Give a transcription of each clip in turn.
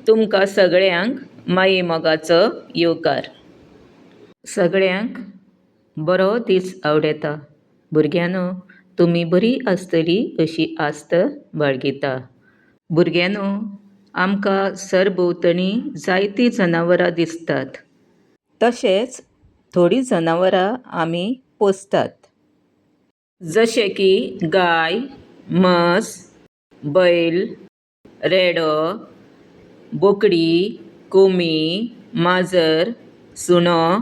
तुमकां सगळ्यांक माये मोगाचो येवकार. सगळ्यांक बरो दीस आवडेता. भुरग्यांनो, तुमी बरी आसतली अशी आस्त बाळगिता. भुरग्यांनो, आमकां सरभोंवतणी जायतीं जनावरां दिसतात. तशेंच थोडीं जनावरां आमी पोसतात. जशें की गाय, म्हस, बैल, रेडो, बोकडी, कोंबी, माजर, सुणो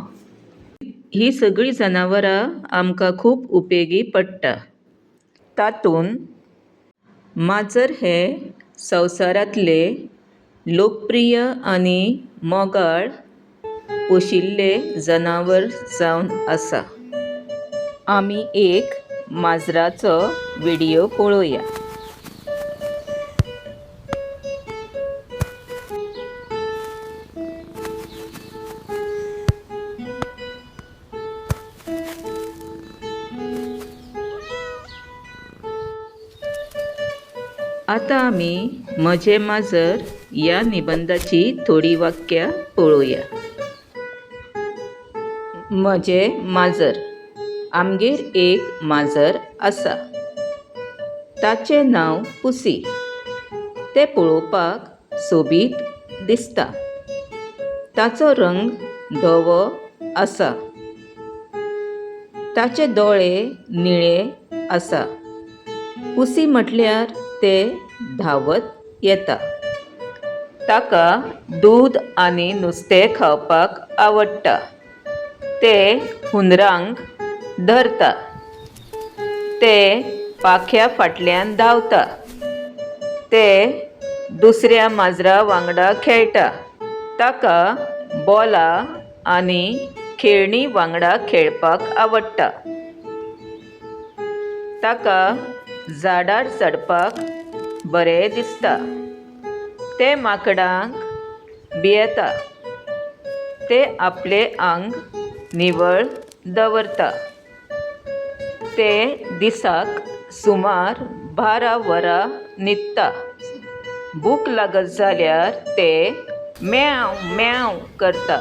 हीं सगळीं जनावरां आमकां खूब उपेगी पडटा. तातूंत माजर हें संवसारांतलें लोकप्रिय आनी मोगाळ पोशिल्लें जनावर जावन आसा. आमी एक माजराचो विडियो पळोवया. आतां आमी म्हजें माजर ह्या निबंदाची थोडीं वाक्यां पळोवया. म्हजें माजर. आमगेर एक माजर आसा. ताचें नांव पुसी. तें पळोवपाक सोबीत दिसता. ताचो रंग धवो आसा. ताचे दोळे निळे आसा. पुसी म्हटल्यार तें धांवत येता. ताका दूद आनी नुस्तें खावपाक आवडटा. तें हुंदरांक धरता. तें पाख्या फाटल्यान धांवता. तें दुसऱ्या माजरा वांगडा खेळटा. ताका बॉलां आनी खेळणी वांगडा खेळपाक आवडटा. ताका झाडार चडपाक बरें दिसता. तें माकडांक भियेता. तें आपलें आंग निवळ दवरता. तें दिसाक सुमार 12 वरां न्हिदता. भूक लागत जाल्यार तें म्यांव म्यांव करता.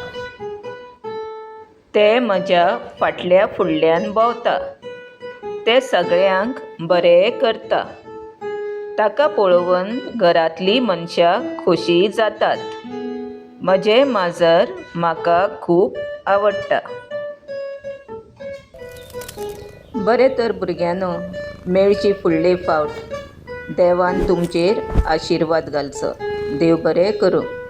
तें म्हज्या फाटल्या फुडल्यान भोंवता. तें सगळ्यांक बरें करता. ताका पळोवन घरांतलीं मनशां खोशी जातात. म्हजें माजर म्हाका खूब आवडटा. बरें तर भुरग्यांनो, मेळची फुडले फावट. देवान तुमचेर आशिर्वाद घालचो. देव बरें करूं.